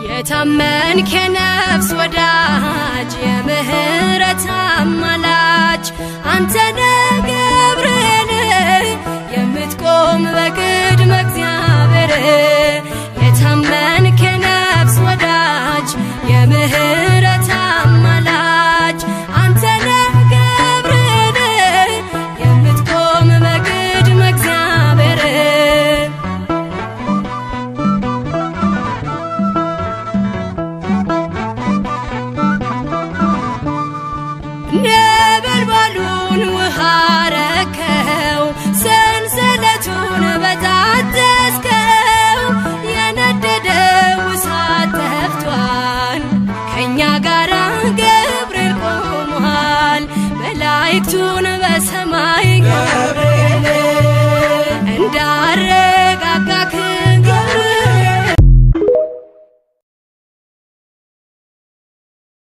የታመንክ የነፍስ ወዳጅ፣ የምህረት አማላጅ፣ አንተ ነህ ገብርኤል የምትቆም በቅድመ እግዚአብሔር።